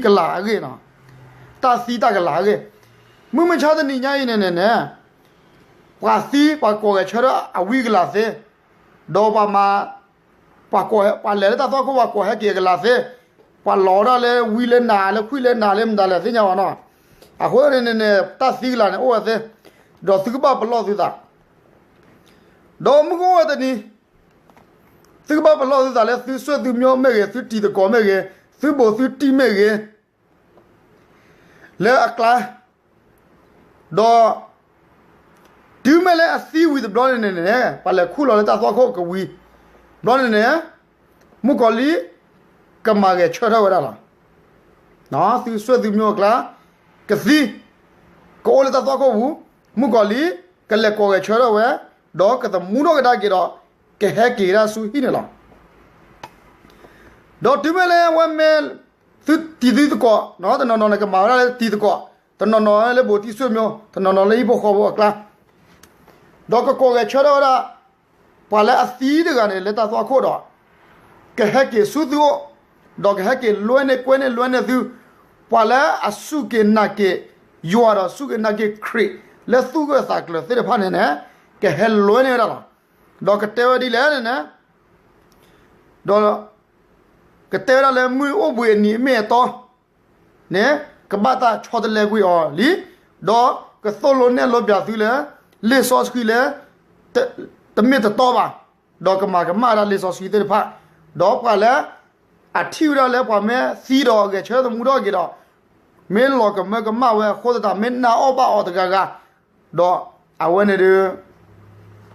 ကလၤအဂ့ၢ်, တၢ်သံတၢ်ကလၤအဂ့ၢ်, မုၢ်မဆါတနံၤညါအံၤန့ၣ်န့ၣ်န့ၣ်, ပှၤသံပှၤကိးဂဲၤဆၢထၢၣ်အဝံကလၤသ့, ဒီးပှၤမၤ ပှၤကိးဟဲ ပှၤလဲၤလၢတၢ်သွၣ်ခိၣ်ပှၤကိးဟဲက့ၤအကလၤသ့, ပှၤလီၤဝဲဒၣ်လၢဝံလၢနၤလၢခွံလၢနၤလၢမတၤလဲၣ်သ့ၣ်ညါဘၣ်နီၤ, အဃိန့ၣ်န့ၣ်န့ၣ် တၢ်သံကလၤန့ၣ်အိၣ်ဝဲသ့, ဒီးသုကဘၣ်ပလီၢ်သုသး, ဒီးမုၢ်ကအိၣ်ဝဲတနံၤ သုကဘၣ်ပလီၢ်သုသးလၢသုစွဲၣ်သုမျိၢ်မ့ၢ်ဂ့ၤ, သုတံၤသကိးမ့ၢ်ဂ့ၤ, သုဘူးသုတံၢ်မ့ၢ်ဂ့ၤ လၢအကျါ, ဒီးတုၤမ့ၢ်လၢအသံဝံၤတဘျီန့ၣ်န့ၣ်န့ၣ် ပှၤလဲၤခူၣ်လီၤလၢတၢ်သွၣ်ခိၣ်ကဝံၤဘျီန့ၣ်န့ၣ်, မုၣ်ကီၤလံၢ်ကမၤဂဲၤဆၢထၢၣ်ဝဲဒၣ်လီၤ. သုစွဲၣ်သုမျိၢ်အကျါ ကသံ, ကအိၣ်လၢတၢ်သွၣ်ခိၣ်ပူၤ, မုၣ်ကီၤလံၢ်ကလဲၤကိးဂဲၤဆၢထၢၣ်ဝဲ, ဒီးကသမူထီၣ်ကဒါက့ၤဒီး ကဟဲက့ၤကဒါဆူဟံၣ်န့ၣ်လီၤ. ဒီးတုၤမ့ၢ်လၢအဝဲမ့ၢ် သုတံၤသုသကိး, တနီၤနီၤန့ၣ်ကမၤဝဲဒၣ်လၢတံၤသကိး, တနီၤနီၤလၢဘူးတံၢ်စွဲၣ်မျိၢ်, တနီၤနီၤလၢဟံၣ်ဖိဃီဖိအကျါ, ဒီးကကိးဂဲၤဆၢထၢၣ်ဝဲဒၣ် ပှၤလၢအသံတဂၤန့ၣ်လၢတၢ်သွၣ်ခိၣ်ဒီး ကဟဲက့ၤဆူသုအိၣ်, ဒီးကဟဲက့ၤလွဲန့ၢ်ကွဲန့ၢ်လွဲန့ၢ်သု, ပှၤလၢအစူၢ်က့ၤနာ်က့ၤယွၤဒီးစူၢ်က့ၤနာ်က့ၤခရံာ် လၢသူၣ်ဂၢၢ်သးကျၢၤသ့ၣ်တဖၣ်န့ၣ်န့ၣ် ကဟဲလွဲန့ၢ်ဝဲဒၣ်လီၤ. ဒီးကတဲဝဲဒ်လဲၣ်န့ၣ်န့ၣ် ဒီး ကတဲဝဲဒၣ်လၢမုၢ်အိၣ်ဘှံးအနံၤအမ့ၢ်အတီန့ၣ် ကဘၣ်တၢ်ဆီတလဲကွံာ်အီၤလံ, ဒီးကသိၣ်လိနဲၣ်လိပၠးသုလၢ လံာ်စီဆှံလၢ တမ့ၢ်တတီဘၣ်, ဒီးကမၤကမၣ်ဝဲဒၣ်လံာ်စီဆှံသ့ၣ်တဖၣ်, ဒီးပှၤလၢ အထံၣ်ဝဲဒၣ်လၢပှၤမ့ၢ်သံဒီးဂဲၤဆၢထၢၣ်သမူထီၣ်က့ၤဒီး မ့ၢ်လီၤကမၢကမၣ်ဝဲအဃိသတး မ့ၢ်နာ်အီၣ်ဘၣ်အီၤတဂၤဂၤ ဒီးအဝဲန့ၣ်ဒုး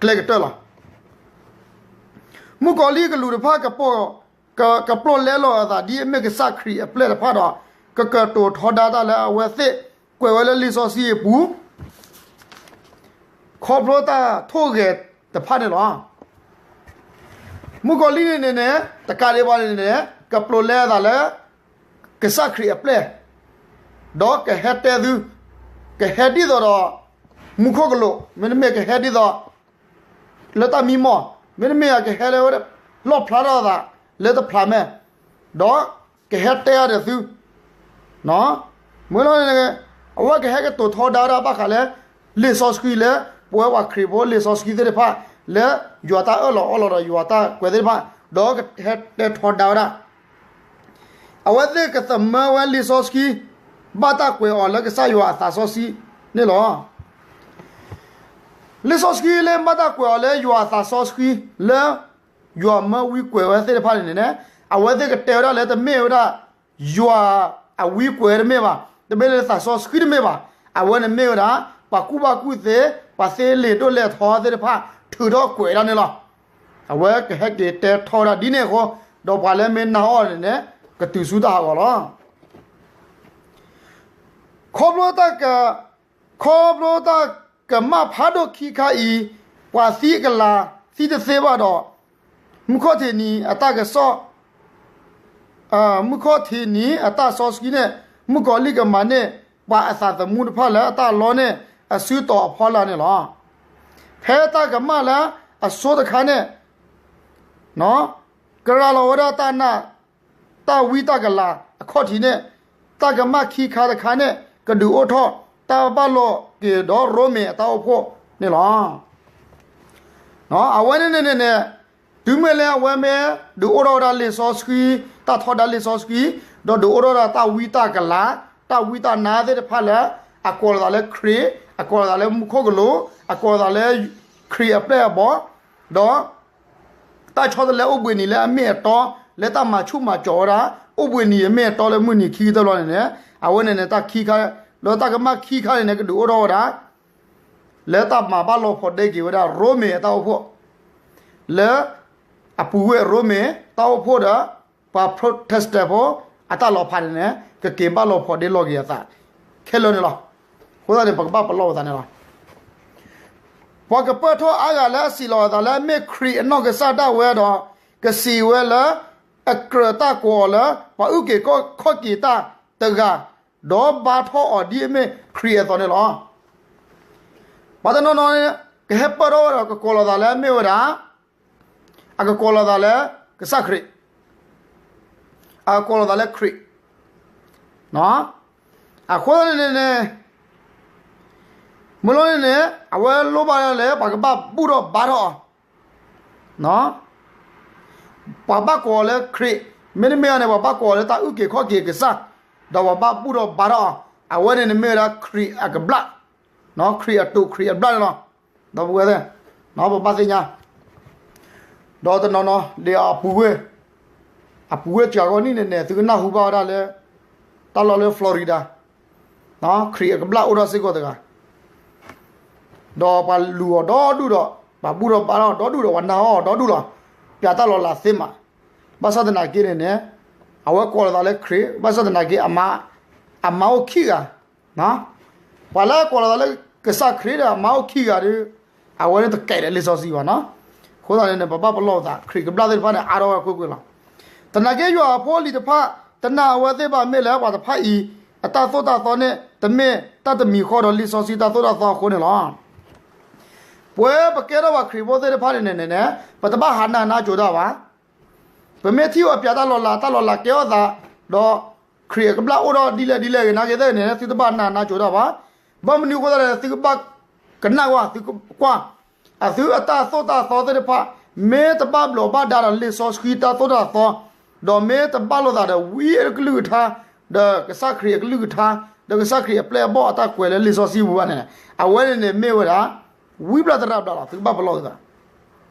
ကျဲကတၢၢ်လီၤ. မုၣ်ကီၤလံၢ်ကလူးတဖၣ် ကပျိာ်လဲလီၤအသးဒ်အမ့ၢ်ကစၢ်ခရံာ်အပျဲၢ်တဖၣ်ဒီး ကကတိၤထီဒါတၢ်လၢအဝဲသ့ၣ်ကွဲးဝဲလၢလံာ်စီဆှံအပူၤ ခီဖျိတၢ်ထိၣ်ဂဲၤတဖၣ်န့ၣ်လီၤ. မုၣ်ကီၤလံၢ်န့ၣ်န့ၣ်န့ၣ် တကးဒံးဘၣ်န့ၣ်န့ၣ် ကပျိာ်လဲအသးလၢ ကစၢ်ခရံာ်အပျဲၢ်, ဒီးကဟဲတဲသု, ကဟဲဒ်သိးဒီး မူခိၣ်ကလူး, မ့တမ့ၢ်ကဟဲဒ်သိး လၢတၢ်မံမီၢ်, မ့တမ့ၢ်အကဟဲလၢ လီၣ်ဖျါထီၣ်အသးလၢတဖျးမဲာ်, ဒီးကဟဲတဲအါဒီးသု မ့ၢ်လီၤန့ၣ် အဝဲကဟဲကတိၤထီဒါဝဲဒၣ်ဘၣ်ဃးလၢ လံာ်စီဆှံလၢ ပဝဲပှၤခရံာ်ဖိလံာ်စီဆှံသ့ၣ်တဖၣ် လၢယွၤတၢ်အၢၣ်လီၤအီလီၤဒီးယွၤတၢ်ကွဲးသ့ၣ်တဖၣ် ဒီးကဟဲတဲထီဒါဝဲဒၣ် အဝဲသ့ၣ်ကသမၢဝဲလံာ်စီဆှံ ဘၣ်တၢ်ကွဲးအီၤလၢကစၢ်ယွၤအသးစီဆှံန့ၣ်လီၤ. လံာ်စီဆှံလၢဘၣ်တၢ်ကွဲးအီၤလၢယွၤအသးစီဆှံ လၢယွၤမၢဝံကွဲးဝဲသ့ၣ်တဖၣ်န့ၣ်န့ၣ် အဝဲသ့ၣ်ကတဲဝဲဒၣ်လၢတမ့ၢ်ဝဲဒၣ် ယွၤအဝံကွဲးတမ့ၢ်ဘၣ်, တမ့ၢ်လၢသးစီဆှံတမ့ၢ်ဘၣ်, အဝဲန့ၣ်မ့ၢ်ဝဲဒၣ် ပှၤကူၣ်ဘၣ်ကူၣ်သ့ ပှၤသ့လံာ်ဒိၣ်လဲၢ်ထီသ့ၣ်တဖၣ် ထုးထီၣ်ကွဲးဒၣ်န့ၣ်လီၤ. အဝဲကဟဲက့ၤတဲထီဝဲဒၣ်ဒ်န့ၣ်အဃိ, ဒီးပှၤလၢမ့ၢ်နာ်အီၤန့ၣ်န့ၣ် ကတုၤဆူတၢ်ဟးဂီၤလီၤ. ခီဖျိတၢ်က, ခီဖျိတၢ်ကမၣ်ဖးဒိၣ်ခံခါအံၤ, ပှၤသံအကလၤသံတသ့ဘၣ်ဒီး, မုၢ်ခီၣ်ထံးနံၤအတၢ်ကစီၣ်, မုၢ်ခီၣ်ထံးနံၤအတၢ်စီဆှံန့ၣ်, မုၣ်ကီၤလံၢ်ကမၤန့ၢ်ပှၤအသးသမူတဖၣ်လၢအတၢ်လီန့ၣ် အစုတီၤအဖီလာ်န့ၣ်လီၤ. ဖဲတၢ်ကမၣ်လၢအဆိတခါန့ၣ် ကရၤလီၤဝဲဒၣ်တၢ်နာ်, တၢ်ဝံတၢ်ကလၤအခီၣ်ထံးန့ၣ်, တၢ်ကမၣ်ခံခါတခါန့ၣ် ကဒုးအိၣ်ထီၣ်တၢ်ဘၣ်လိာ်က့ၤဒီးရိမ့ၤအတၢ်အိၣ်ဖှိၣ်န့ၣ်လီၤ. အဝဲန့ၣ်န့ၣ်န့ၣ်န့ၣ်, တုၤမ့ၢ်လၢအဝဲမ့ၢ်ဒုးအိၣ်ထီၣ်ဝဲဒၣ်လံာ်စီဆှံ, တၢ်ထီဒါလံာ်စီဆှံ, ဒီးဒုးအိၣ်ထီၣ်ဒၣ်တၢ်ဝံတၢ်ကလၤ, တၢ်ဝံတၢ်နါသ့ၣ်တဖၣ်လၢ အကိးလီၤသးလၢခရံာ်, အကိးလီၤသးလၢမူခိၣ်ကလူး, အကိးလီၤသးလၢ ခရံာ်အပျဲၢ်အဘီၣ်, ဒီး တၢ်ဆီတလဲအိၣ်ဘှံးနံၤလၢအမ့ၢ်အတီ, လၢတၢ်မၤဆူၣ်မၤစီၤဝဲဒၣ်, အိၣ်ဘှံးနံၤအမ့ၢ်အတီလၢမုၢ်နံၤခံကတၢၢ်ဘျီန့ၣ်န့ၣ်, အဝဲန့ၣ်န့ၣ် တၢ်ခံခါ, လၢတၢ်ကမၣ်ခံခါန့ၣ်န့ၣ် ကဒုးအိၣ်ထီၣ်ဝဲဒၣ် လၢတၢ်မၤဘၣ်လီၤဖိးဒ့က့ၤဝဲဒၣ် ရိမ့ၤအတၢ်အိၣ်ဖှိၣ်, လၢ အပူၤဝဲၢ်ရိမ့ၤတၢ်အိၣ်ဖှိၣ်ဒီး ပှၤ Protestant ဖိ အတၢ်လီၤဖးန့ၣ်န့ၣ် ကက့ၤဘၣ်လီၤဖိးဒ့လီၤက့ၤအသး ခဲလၢာ်န့ၣ်လီၤ. အဃိသတးန့ၣ် ပကဘၣ်ပလီၢ်ပသးန့ၣ်လီၤ. ပှၤကပၢၢ်ထီၣ်အါဂၤလၢအစံးလီၤအသးလၢအမ့ၢ်ခရံာ်အနီၢ်ကစၢ်ဒၣ်ဝဲဒီး ကစံးဝဲလၢ အကြၢးတၢ်ကိးအီၤလၢ ပှၤအုၣ်က့ၤခီၣ်က့ၤတၢ်တဂၤ, ဒီးဘါထီၣ်အီၤဒ်အမ့ၢ်ခရံာ်အသိးန့ၣ်လီၤ. ပှၤတနီၤနီၤန့ၣ် ကဟဲပၢၢ်ထီၣ်ဝဲဒီး ကကိးလီၤသးလၢအမ့ၢ်ဝဲဒၣ် အကကိးလီၤသးလၢ ကစၢ်ခရံာ်, အကကိးလီၤသးလၢခရံာ်, အဃိသတးန့ၣ်န့ၣ် မ့ၢ်လီၤန့ၣ်န့ၣ် အဝဲလိၣ်ဘၣ်လၢ ပှၤကဘၣ်ဘူၣ်ထီၣ်ဘါထီၣ်အီၤ, ပှၤဘၣ်ကိးအီၤလၢခရံာ်, မ့တမ့ၢ်အီၤန့ၣ် ပှၤဘၣ်ကိးအီၤလၢတၢ်အုၣ်က့ၤခီၣ်က့ၤကစၢ်, ဒီးပှၤဘၣ်ဘူၣ်ထီၣ်ဘါထီၣ်အီၤ, အဝဲန့ၣ်န့ၣ်မ့ၢ်ဝဲဒၣ်ခရံာ်အကဘျၣ်, ခရံာ်အတိာ်ခရံာ်အဘျၣ်န့ၣ်လီၤ. ဒီပုၢ်ဝဲၢ်သ့ၣ်, ပဘၣ်သ့ၣ်ညါ, ဒီးတနီၤနီၤဒ်အပူၤဝဲၢ်, အပူၤဝဲၢ်စှၤဂီၢ်နံၣ်န့ၣ်န့ၣ် သုကနၢ်ဟူဘၣ်ဝဲဒၣ်လၢ တၢ်လီၢ်လၢ Florida ခရံာ်အကဘျၣ်အိၣ်ထီၣ်စ့ၢ်ကီးတဂၤ, ဒီးပှၤလူၤအီၤဒီဒူၣ်ဒီး ပှၤဘူၣ်ထီၣ်ဘါထီၣ်အီၤဒီဒူၣ်ဒီး ပှၤနာ်အီၤဒီဒူၣ်လီၤ. ပျးတၢ်လီၤလးသ့မး, ဘၣ်ဆၣ်သနာ်က့န့ၣ်န့ၣ် အဝဲကိးလီၤသးလၢခရံာ်, ဘၣ်ဆၣ်သနာ်က့ အမါအိၣ်ခံဂၤ, ပှၤလၢအကိးလီၤသးလၢကစၢ်ခရံာ်ဒီး အမါအိၣ်ခံဂၤဒီး အဝဲန့ၣ်တကဲးဒီးလံာ်စီဆှံဘၣ်နီၤ. အဃိသတးန့ၣ်န့ၣ် ပဘၣ်ပလီၢ်ပသး ခရံာ်ကဘျၣ်သ့ၣ်တဖၣ်န့ၣ် အါထီၣ်ဝဲကွ့ၢ်ကွ့ၢ်လီၤ. သနာ်က့ယွၤအဖိအလံၤတဖၣ် တနာ်အဝဲသ့ၣ်ဘၣ် မ့ၢ်လၢပှၤတဖၣ်အံၤ အတၢ်သိၣ်တၢ်သီန့ၣ် တမ့ၢ်တၢ်တမံၤဃီဒီးလံာ်စီဆှံတၢ်သိၣ်တၢ်သီအဃိန့ၣ်လီၤ. ပဝဲပကဲထီၣ်ပှၤခရံာ်ဖိသ့ၣ်တဖၣ်န့ၣ်န့ၣ်န့ၣ် ပတဘၣ်ဟးနးနါစိၤတၢ်ဘၣ်. ပမ့ၢ်ထံၣ်အီၤပျးတၢ်လီၤလး တၢ်လီၤလးကဲထီၣ်သး ဒီးခရံာ်အကဘျၣ်အိၣ်ထီၣ်ဒ်လဲၣ်ဒ်လဲၣ်ဂ့ၤနာ်က့သ့ၣ်န့ၣ် သုတဘၣ်နးနါစိၤတၢ်ဘၣ်. ဘၣ်မနုၤအဃိသတးန့ၣ် သုကဘၣ်ကနၣ်ကွၢ် သုကကွၢ် အသုအတၢ်သိၣ်တၢ်သီသ့ၣ်တဖၣ် မ့ၢ်တဘၣ်ဘျီးဘၣ်ဒါဒီးလံာ်စီဆှံတၢ်သိၣ်တၢ်သီ ဒီးမ့ၢ်တဘၣ်လိာ်သးဒီးဝံအကလုၢ်ကထါ ဒီးကစၢ်ခရံာ်အကလုၢ်ကထါ ဒီးကစၢ်ခရံာ်အပျဲၢ်အဘီၣ်အတၢ်ကွဲးလၢလံာ်စီဆှံပူၤဘၣ်န့ၣ် အဝဲန့ၣ်န့ၣ်မ့ၢ်ဝဲဒၣ် ဝံဘျၣ်သရၣ်ဘျၣ်လီၤ. သုကဘၣ်ပလီၢ်သုသး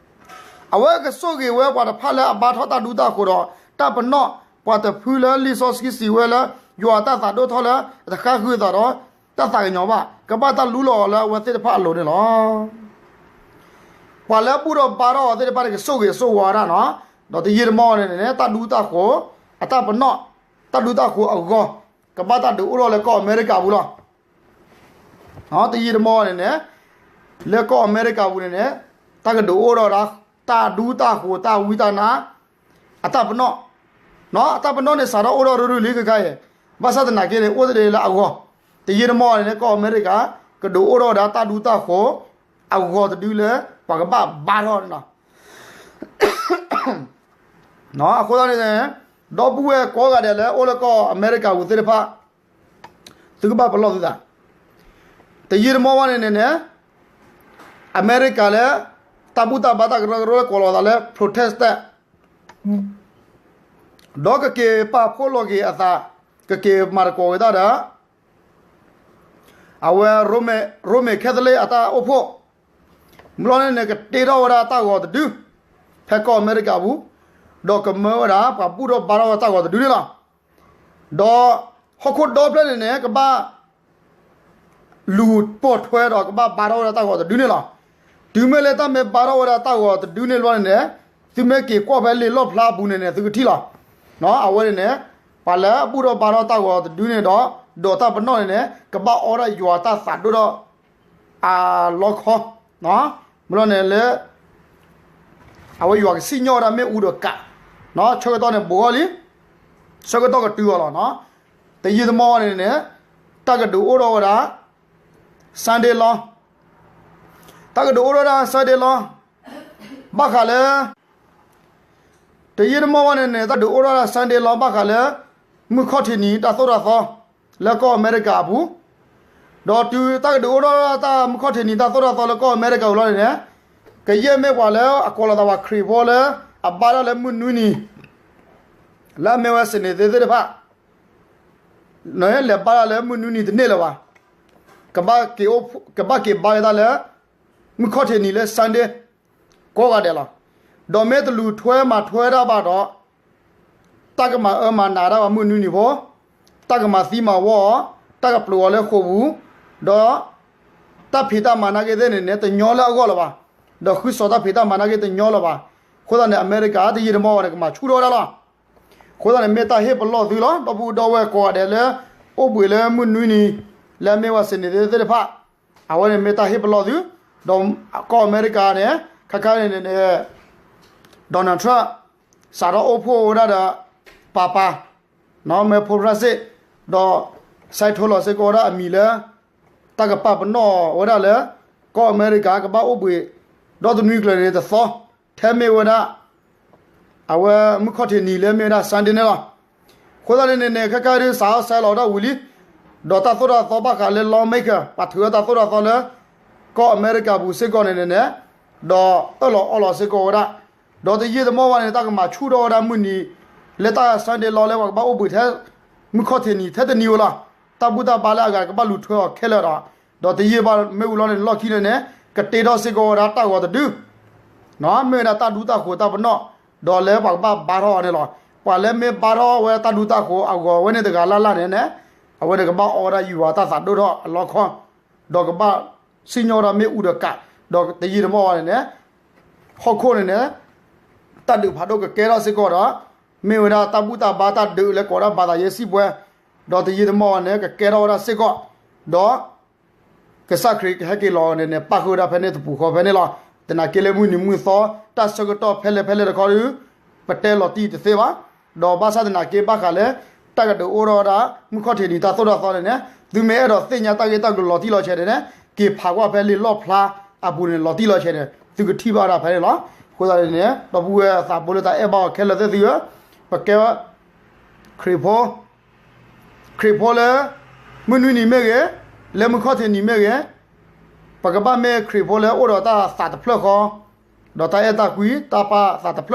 အဝဲကဆိၣ်ဂ့ၤဝဲပှၤတဖၣ်လၢအဘါထီၣ်တၢ်ဒူတၢ်ဃိးဒီး တၢ်ပနီၣ်ပှၤတဖုလၢလံာ်စီဆှံစံးဝဲလၢ ယွၤအတၢ်သးဒိၣ်ထီၣ်လၢ အတဃါဃုာ်အသးဒီး တၢ်သးကညီၤဘၣ် ကဘၣ်တၢ်လူလီၤအီၤလၢအဝဲသ့ၣ်တဖၣ်အလိၤန့ၣ်လီၤ. ပှၤလၢအဘူၣ်ထီၣ်ဘါထီၣ်အီၤသ့ၣ်တဖၣ်န့ၣ် ကဆိၣ်ဂ့ၤဆိၣ်ဝါဒၣ်နီၤ. ဒီးတယံာ်တမီၢ်န့ၣ်န့ၣ် တၢ်ဒူတၢ်ဃိး အတၢ်ပနီၣ် တၢ်ဒူတၢ်ဃိးအဂီၢ် ကဘၣ်တၢ်ဒုးအိၣ်ထီၣ်လၢကီၢ်အမဲရကၤပူၤလီၤ. တယံာ်တမီၢ်န့ၣ်န့ၣ် လၢကီၢ်အမဲရကၤပူၤန့ၣ်န့ၣ် တၢ်ကဒုးအိၣ်ထီၣ်ဝဲဒၣ် တၢ်ဒူတၢ်ဃိး တၢ်ဝံတၢ်နါ အတၢ်ပနီၣ်, အတၢ်ပနီၣ်န့ၣ် စးထီၣ်အိၣ်ထီၣ်ရုၢ်ရုၢ်လံခဲခါအံၤ, ဘၣ်ဆၣ်သနာ်က့န့ၣ် အိၣ်တ့ၢ်လၢအဂီၢ်, တယံာ်တမီၢ်န့ၣ် ကီၢ်အမဲရကၤ ကဒုးအိၣ်ထီၣ်ဝဲဒၣ်တၢ်ဒူတၢ်ဃိး အဂီၢ်တဒုလၢ ပှၤကဘၣ်ဘါထီၣ်န့ၣ်လီၤ. အဃိသတးန့ၣ် ဒီပုၢ်ဝဲၢ်ကိးဂၤဒဲးလၢအိၣ်လၢကီၢ်အမဲရကၤပူၤသ့ၣ်တဖၣ် သုကဘၣ်ပလီၢ်သုသး, တယံာ်တမီၢ်ဘၣ်န့ၣ်န့ၣ်န့ၣ် အမဲရကၤလၢ တၢ်ဘူၣ်တၢ်ဘါတၢ်ကရၢကရိလၢကိးလီၤသးလၢ Protestant ဒီးကက့ၤပာ်ဖှိၣ်လီၤက့ၤအသး, ကက့ၤမၤသကိးက့ၤတၢ်ဒီး အဝဲ ရိမ့ၤ ရိမ့ၤ Catholic အတၢ်အိၣ်ဖှိၣ်, မ့ၢ်လီၤန့ၣ်န့ၣ် ကတ့ထီၣ်ဝဲဒၣ်တၢ်ဂီၤတဒု ဖဲကီၢ်အမဲရကၤပူၤ, ဒီးကမၢဝဲဒၣ် ပှၤဘူၣ်ထီၣ်ဘါထီၣ်ဝဲတၢ်ဂီၤတဒုန့ၣ်လီၤ. ဒီးဟီၣ်ခိၣ်ဒီဖျၢၣ်န့ၣ်န့ၣ် ကဘၣ် လူၤပိာ်ထွဲဒီးကဘၣ်ဘါထီၣ်ဝဲဒၣ်တၢ်ဂီၤတဒုန့ၣ်လီၤ. တုၤမ့ၢ်လၢတၢ်မ့ၢ်ဘါထီၣ်ဝဲဒၣ်တၢ်ဂီၤတဒုန့ၣ်ဘျီန့ၣ်န့ၣ် သုမ့ၢ်က့ၤကွၢ်ဖဲလံာ်လီၣ်ဖျါအပူၤန့ၣ်န့ၣ် သုကထံၣ်လီၤ. အဝဲန့ၣ်န့ၣ် ပှၤလၢအဘူၣ်ထီၣ်ဘါထီၣ်တၢ်ဂီၤတဒုန့ၣ်ဒီး ဒိးတၢ်ပနီၣ်န့ၣ်န့ၣ် ကဘၣ်အိၣ်ဒၣ်ယွၤတၢ်သးဒိၣ်ထီၣ် အလီခီ, မ့ၢ်လီၤန့ၣ်လၢ အဝဲယွၤကစံၣ်ညီၣ်ဝဲဒၣ်မ့ၣ်အူဒီးကး, ဆၢကတီၢ်န့ၣ်ဘူးထီၣ်လံ, ဆၢကတီၢ်ကတုၤအီၤလီၤ. တယံာ်တမီၢ်န့ၣ်န့ၣ် တၢ်ကဒုးအိၣ်ထီၣ်ဝဲဒၣ် Sunday Law, တၢ်ကဒုးအိၣ်ထီၣ်ဝဲဒၣ် Sunday Law ဘၣ်ဃးလၢ တယံာ်တမီၢ်ဘၣ်န့ၣ်န့ၣ် တၢ်ဒုးအိၣ်ထီၣ်ဝဲဒၣ် Sunday Law ဘၣ်ဃးလၢ မုၢ်ခီၣ်ထံးနံၤတၢ်သိၣ်တၢ်သီ လၢကီၢ်အမဲရကၤအပူၤ, ဒီးတုၤတၢ်ကဒုးအိၣ်ထီၣ်ဝဲဒၣ်တၢ်မုၢ်ခီၣ်ထံးနံၤတၢ်သိၣ်တၢ်သီလၢကီၢ်အမဲရကၤပူၤလီၤန့ၣ်န့ၣ် ကယဲၢ်မ့ၢ်ပှၤလၢအကိးလီၤသးပှၤခရံာ်ဖိလၢ အဘါထီၣ်လၢမုၢ်နွံနံၤ လၢအမ့ၢ်ဝဲ Seventh-day သ့ၣ်တဖၣ် လဲၤဘါတၢ်လၢမုၢ်နွံနံၤတန့ၢ်လၢၤဘၣ်. ကဘၣ်က့ၤအိၣ်ဖှိၣ် ကဘၣ်က့ၤဘါက့ၤတၢ်လၢ မုၢ်ခီၣ်ထံးနံၤလၢ Sunday ကိးဂၤဒဲးလီၤ. ဒီးမ့ၢ်တလူၤထွဲမၤထွဲတၢ်ဘၣ်ဒီး တၢ်ကမၤအၢမၤနးတၢ်ဘၣ်မုၢ်နွံနံၤဖိ, တၢ်ကမၤသံမၤဝီအီၤ, တၢ်ကပျိာ်အီၤလၢဃိာ်ပူၤ, ဒီး တၢ်ဖံးတၢ်မၤနာ်က့သ့ၣ်န့ၣ်န့ၣ် တညီလၢအဂီၢ်လၢၤဘၣ်. ဒီးဃုစီၤတၢ်ဖံးတၢ်မၤနာ်က့တညီလၢၤဘၣ်. အဃိသတးန့ၣ် အမဲရကၤတယံာ်တမီၢ်ဘၣ်န့ၣ် ကမၤဆူၣ်ထီၣ်ဝဲဒၣ်လီၤ. အဃိသတးန့ၣ် မ့ၢ်တၢ်ဟ့ၣ်ပလီၢ်သုလီၤ. ဒီပုၢ်ဒီဝဲၢ်ကိးဂၤဒဲးလၢ အိၣ်ဘှံးလၢမုၢ်နွံနံၤ လၢအမ့ၢ်ဝဲ Senate သ့ၣ်တဖၣ် အဝဲန့ၣ်မ့ၢ်တၢ်ဟ့ၣ်ပလီၢ်သု, ဒီးကီၢ်အမဲရကၤန့ၣ် ခဲခါန့ၣ်န့ၣ် Donald Trump စးထီၣ်အိၣ်ဖှိၣ်ဝဲဒၣ်ဒီး ပၤပၤ မ့ၢ် Pope Francis ဒီး စဲးထိလီၤစ့ၢ်ကီးဝဲဒၣ်အမံၤလၢ တၢ်ကပာ်ပနီၣ်ဝဲဒၣ်လၢ ကီၢ်အမဲရကၤကဘၣ်အိၣ်ဘှံး ဒီတနွံကျၢၤန့ၣ်တသီ ထဲမ့ၢ်ဝဲဒၣ် အဝဲမုၢ်ခီၣ်ထံးနံၤလၢမ့ၢ်ဝဲဒၣ် Sunday န့ၣ်လီၤ. အဃိသတးန့ၣ်န့ၣ် ခဲခါဒုး စးထီၣ်ဆဲးလီၤဝဲဒၣ်ဝံၤလံ, ဒီးတၢ်သိၣ်တၢ်သီဘၣ်ဃးလၢ lawmaker ပှၤထုးဝဲတၢ်သိၣ်တၢ်သီလၢ ကီၢ်အမဲရကၤပူၤစ့ၢ်ကီးန့ၣ်န့ၣ်န့ၣ် ဒီးအၢၣ်လီၤအီလီၤစ့ၢ်ကီးဝဲဒၣ်, ဒီးတယံာ်တမီၢ်ဘၣ်န့ၣ် တၢ်ကမၤဆူၣ်ထီၣ်ဝဲဒၣ်မုၢ်နံၤ လၢတၢ် Sunday law လၢပှၤကဘၣ်အိၣ်ဘှံးထဲ မုၢ်ခီၣ်ထံးနံၤထဲတနံၤဧိၤလီၤ. တၢ်ဘူၣ်တၢ်ဘါလၢအဂၤကဘၣ်လူၤထွဲအီၤခဲလၢာ်ဒီး, ဒီးတယံာ်ဘၣ်မ့ၣ်အူလီၤန့ၣ် လီၢ်ခံန့ၣ်န့ၣ် ကတ့ထီၣ်စ့ၢ်ကီးဝဲဒၣ်တၢ်ဂီၤတဒု မ့ၢ်ဝဲဒၣ်တၢ်ဒူတၢ်ဃိးတၢ်ပနီၣ်, ဒီးလၢပှၤကဘၣ်ဘါထီၣ်အီၤန့ၣ်လီၤ. ပှၤလၢမ့ၢ်ဘါထီၣ်ဝဲတၢ်ဒူတၢ်ဃိးအဂီၤဝဲန့ၣ်တဂၤလၢ်လၢ်န့ၣ်န့ၣ်, အဝဲန့ၣ်ကဘၣ်အီဝဲဒၣ်ယွၤတၢ်သးဒိၣ်ထီၣ်အလီခီ, ဒီးကဘၣ်စံၣ်ညီၣ်ဝဲဒၣ်မ့ၣ်အူဒီးကး, ဒီးတယံာ်တမီၢ်ဘၣ်န့ၣ်န့ၣ် ဟီၣ်ခိၣ်န့ၣ်န့ၣ် တၢ်ဒုးဖးဒိၣ်ကကဲထီၣ်စ့ၢ်ကီးဒီး, မ့ၢ်ဝဲဒၣ်တၢ်ဘူၣ်တၢ်ဘါတၢ်ဒုးလၢကိးဒၣ်ဘါသးယဲစံၣ်ပှဲ, ဒီးတယံာ်တမီၢ်ဘၣ်န့ၣ် ကကဲထီၣ်ဝဲဒၣ်စ့ၢ်ကီး, ဒီး ကစၢ်ခရံာ်ကဟဲက့ၤလီၤန့ၣ်န့ၣ် ပၣ်ဃုာ်ဝဲဒၣ်ဖဲန့ၣ်တပူၤဃီဖဲန့ၣ်လီၤ. သနာ်က့လၢမုၢ်နံၤမုၢ်သီ တၢ်ဆၢကတီၢ်ဖဲလဲၣ်ဖဲလဲၣ်တခီဒီး ပတဲလီၤတံၢ်တသ့ဘၣ်. ဒီးဘၣ်ဆၣ်သနာ်က့ဘၣ်ဃးလၢ တၢ်ကဒုးအိၣ်ထီၣ်ဝဲဒၣ် မုၢ်ခီၣ်ထံးနံၤတၢ်သိၣ်တၢ်သီန့ၣ်န့ၣ် သုမ့ၢ်အဲၣ်ဒိးသ့ၣ်ညါတၢ်ဂ့ၢ်တၢ်ကျိၤလီၤတံၢ်လီၤဆဲးန့ၣ်န့ၣ် က့ၤဖးကွၢ်ဖဲလံာ်လီၣ်ဖျါအပူၤန့ၣ် လီၤတံၢ်လီၤဆဲးန့ၣ် သုကထံၣ်ဘၣ်ဝဲဒၣ်ဖဲန့ၣ်လီၤ. အဃိသတးန့ၣ်န့ၣ် ဒီပုၢ်ဝဲၢ်သးဘိလၢတၢ်အဲၣ်ဘၣ်အီၤခဲလၢာ်သ့ၣ်သုဧၢ, ပကဲ ခရံာ်ဖိ ခရံာ်ဖိလၢ မုၢ်နွံနံၤမ့ၢ်ဂ့ၤ, လၢမုၢ်ခီၣ်ထံးနံၤမ့ၢ်ဂ့ၤ, ပကဘၣ်မ့ၢ်ခရံာ်ဖိလၢအိၣ်ဒီးတၢ်သးတဖျၢၣ်ဃီ, ဒီးတၢ်အဲၣ်တၢ်ကွံ တၢ်ပာ်သး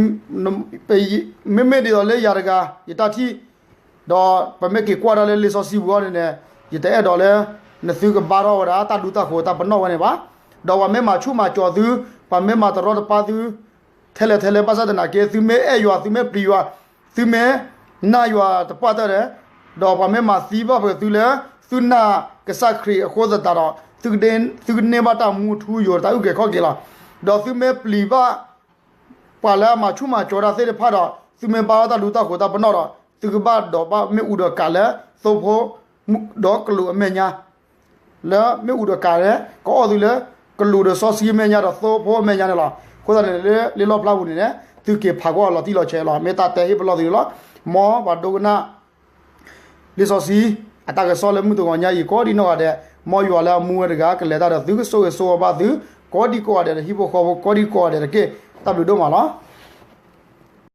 တဖျၢၣ်ဃီ, ဒီး မ့မ့ၢ်ဒ်သိးလၢယၤတဂၤ ယတၢ်ထံၣ်, ဒီးပမ့ၢ်က့ၤကွၢ်တၢ်လၢလံာ်စီဆှံပူၤအံၤန့ၣ်န့ၣ် ယတအဲၣ်ဒိးလၢ နသုကဘါထီၣ်ဝဲဒၣ်တၢ်ဒူတၢ်ဃိးတၢ်ပနီၣ်ဝဲန့ၣ်ဘၣ်. ဒီးပှၤမ့ၢ်မၤဆူၣ်မၤစိးသု, ပှၤမ့ၢ်မၤတရီတပါသု ထဲလဲၣ်ထဲလဲၣ်ဘၣ်ဆၣ်သနာ်က့ သုမ့ၢ်အဲၣ်ယွၤ သုမ့ၢ်ပျံၤယွၤ သုမ့ၢ်နာ်ယွၤတပှၢ်တၢၢ်ဒီး, ဒီးပှၤမ့ၢ်မၤသံဘၣ်ဖုးသုလၢ သုနာ်ကစၢ်ခရံာ်အဃိသတးဒီး သုကန့ၢ်ဘၣ်တၢ်မူထူယိာ်တၢ်အုၣ်က့ၤခီၣ်က့ၤလီၤ. ဒီးသုမ့ၢ်ပျံၤဘၣ် ပှၤလၢအမၤဆူၣ်မၤစိးတၢ်သ့ၣ်တဖၣ်ဒီး သုမ့ၢ်ဘါထီၣ်တၢ်ဒူတၢ်ဃိးတၢ်ပနီၣ်ဒီး သုကဘၣ်ဒိးဘၣ်မ့ၣ်အူဒီးကးလၢ သိဖိ ဒီးကလူးအမဲာ်ညါ လၢမ့ၣ်အူဒီးကးန့ၣ် ကအီၣ်သုလၢ ကလူးဒီးစီဆှံအမဲာ်ညါဒီးသိဖိအမဲာ်ညါန့ၣ်လီၤ. အဃိသတးန့ၣ် လၢလံာ်လီၣ်ဖျါပူၤန့ၣ်န့ၣ် သုက့ၤဖးကွၢ်လီၤတံၢ်လီၤဆဲးလီၤ. မ့ၢ်တၢ်တဲဟ့ၣ်ပလီၢ်သုန့ၣ်လီၤ. မ်ပှၤဒိကနၣ် လံာ်စီဆှံ အတၢ်ကစီၣ်လၢမုၢ်တဂီၤညါအံၤ ကိးဒံနီၢ်ဂၤဒဲး, မ်ယွၤလၢအမူဝဲတဂၤ ကလဲၤတၢ်ဒီးသု ကဆိၣ်ဂ့ၤဆိၣ်ဝါဘၣ်သု ကိးဒံကိးဂၤဒဲးဒီး ဟံၣ်ဖိဃီဖိကိးဒံကိးဂၤဒဲးတက့ၢ်. တၢ်ဘျုးဒိၣ်မးလီၤ.